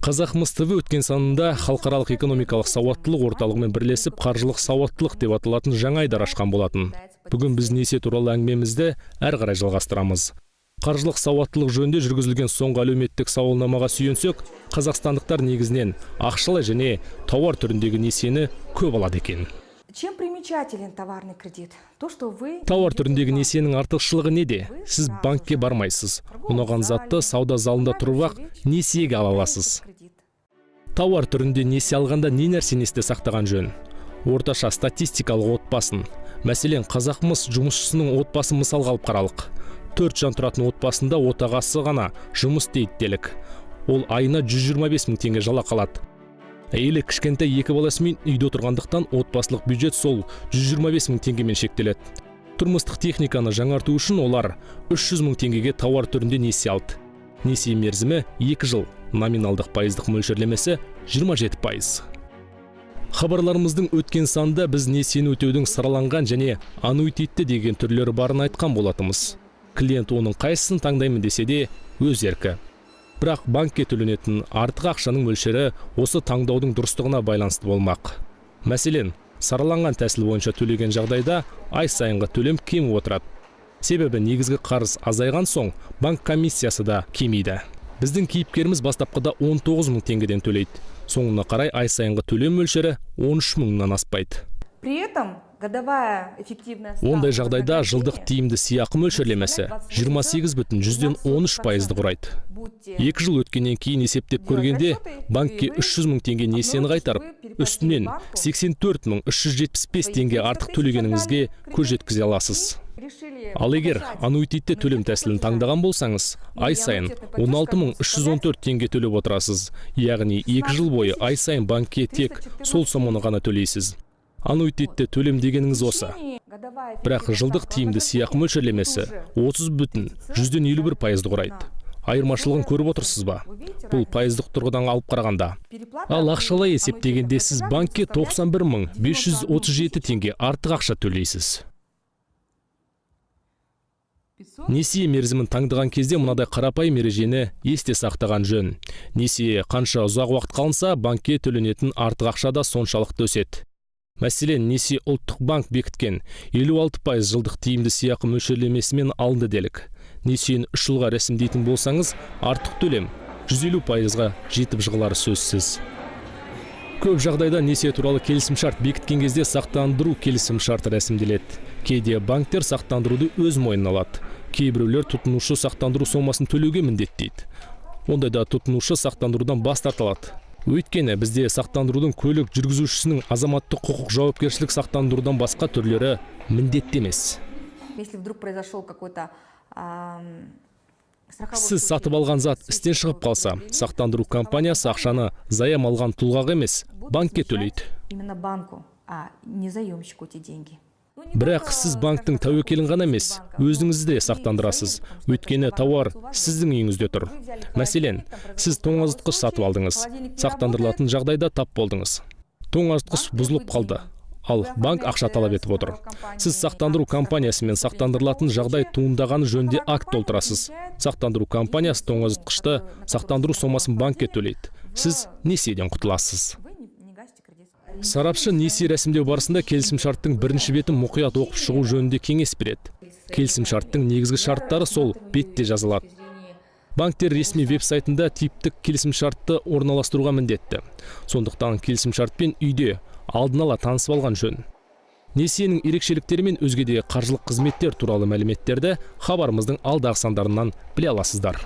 Қазақмыс ТВ өткен санында Халықаралық экономикалық сауаттылық орталығымен бірлесіп, «Қаржылық сауаттылық» деп аталатын жаңа айдар ашқан болатын. Бүгін біз несие туралы әңгімемізді әрі қарай жалғастырамыз. Қаржылық сауаттылық жөнінде жүргізілген соңғы әлеуметтік сауалнамаға сүйенсек, қазақстандықтар негізінен ақшалай және тауар түріндегі несиені көп алады екен. Чем примечателен товарный кредит? То, что вы Тауар түріндегі несиенің артықшылығы неде? Сіз банкке бармайсыз. Ұнаған затты сауда залында тұрып ақ несиеге ала аласыз. Тауар түрінде несие алғанда не нәрсені есте сақтаған жөн? Орташа статистикалық отбасын, мәселен, Қазақмыс жұмысшысының отбасын мысалға алып қаралық. Төрт жан тұратын отбасында отағасы ғана жұмыс істейді делік. Ол айына 125 мың теңге жалақы алады. Әйелі кішкентай екі баласымен үйде отырғандықтан, отбасылық бюджет сол 125 мың теңгемен шектеледі. Тұрмыстық техниканы жаңарту үшін олар 300 мың теңгеге тауар түрінде несие алды. Несие мерзімі 2 жыл, номиналдық пайыздық мөлшерлемесі 27%. Хабарларымыздың өткен санында біз несиені өтеудің сараланған және аннуитетті деген түрлері барын айтқан болатынбыз. Клиент оның қайсысын таңдаймын десе де, өз еркі. Бірақ банкке төленетін артық ақшаның мөлшері осы таңдаудың дұрыстығына байланысты болмақ. Мәселен, сараланған тәсіл бойынша төлеген жағдайда ай сайынғы төлем кеміп отырады, себебі негізгі қарыз азайған соң, банк комиссиясы да кемиді. Біздің кейіпкеріміз бастапқыда 19 мың теңгеден төлейді. Соңына қарай ай сайынғы төлем мөлшері 13 мыңнан аспайды. При этом годовая эффективная Ондай жағдайда жылдық тиімді сыйақы мөлшерлемесі 28,13%-ды құрайды. 2 жыл өткеннен кейін есептеп көргенде, банкке 300 мың теңге несиені қайтарып, үстінен 84 мың 375 теңге артық төлегеніңізге көз жеткізе аласыз. Ал егер аннуитетті төлем тәсілін таңдаған болсаңыз, ай сайын 16 мың 314 теңге төлеп отырасыз. Яғни 2 жыл бойы ай сайын банкке тек сол соманы ғана төлейсіз. Аннуитетті төлем дегеніңіз осы. Бірақ жылдық тиімді сыйақы мөлшерлемесі 30,51%-ды құрайды. Айырмашылығын көріп отырсыз ба? Бұл пайыздық тұрғыдан алып қарағанда. Ал ақшалай есептегенде, сіз банкке 91 мың 537 теңге артық ақша төлейсіз. Несие мерзімін таңдаған кезде мынадай қарапайым ережені есте сақтаған жөн: несие қанша ұзақ уақытқа алынса, банкке төленетін артық ақша да соншалықты өседі. Мәселен, несие Ұлттық банк бекіткен 56% жылдық тиімді сыйақы мөлшерлемесімен алынды делік. Несиені 3 жылға рәсімдейтін болсаңыз, артық төлем 150%-ға жетіп жығылары сөзсіз. Көп жағдайда несие туралы келісімшарт бекіткен кезде сақтандыру келісімшарты рәсімделеді. Кейде банктер сақтандыруды өз мойнына алады, кейбіреулер тұтынушы сақтандыру сомасын төлеуге міндеттейді. Ондайда тұтынушы сақтандырудан бас тарта алады, өйткені бізде сақтандырудың көлік жүргізушісінің азаматтық құқық жауапкершілік сақтандырудан басқа түрлері міндетті емес. Если вдруг произошел какой-то страховой Сіз сатып алған зат істен шығып қалса, сақтандыру компаниясы ақшаны заем алған тұлғаға емес, банкке төлейді. Именно банку, а не заемщику эти деньги. Бірақ сіз банктің тәуекелін ғана емес, өзіңізді де сақтандырасыз, өйткені тауар сіздің үйіңізде тұр. Мәселен, сіз тоңазытқыш сатып алдыңыз, сақтандырылатын жағдайда тап болдыңыз. Тоңазытқыш бұзылып қалды, ал банк ақша талап етіп отыр. Сіз сақтандыру компаниясымен сақтандырылатын жағдай туындағаны жөнінде акт толтырасыз. Сақтандыру компаниясы тоңазытқышты сақтандыру сомасын банкке төлейді, сіз несиеден құтыласыз. Вы не гасите кредит. Сарапшы несие рәсімдеу барысында келісімшарттың бірінші бетін мұқият оқып шығу жөнінде кеңес береді. Келісімшарттың негізгі шарттары сол бетте жазылады. Банктер ресми веб-сайтында типтік келісімшартты орналастыруға міндетті. Сондықтан келісімшартпен үйде алдын ала танысып алған жөн. Несиенің ерекшеліктері мен өзге де қаржылық қызметтер туралы мәліметтерді хабарымыздың алдағы сандарынан біле аласыздар.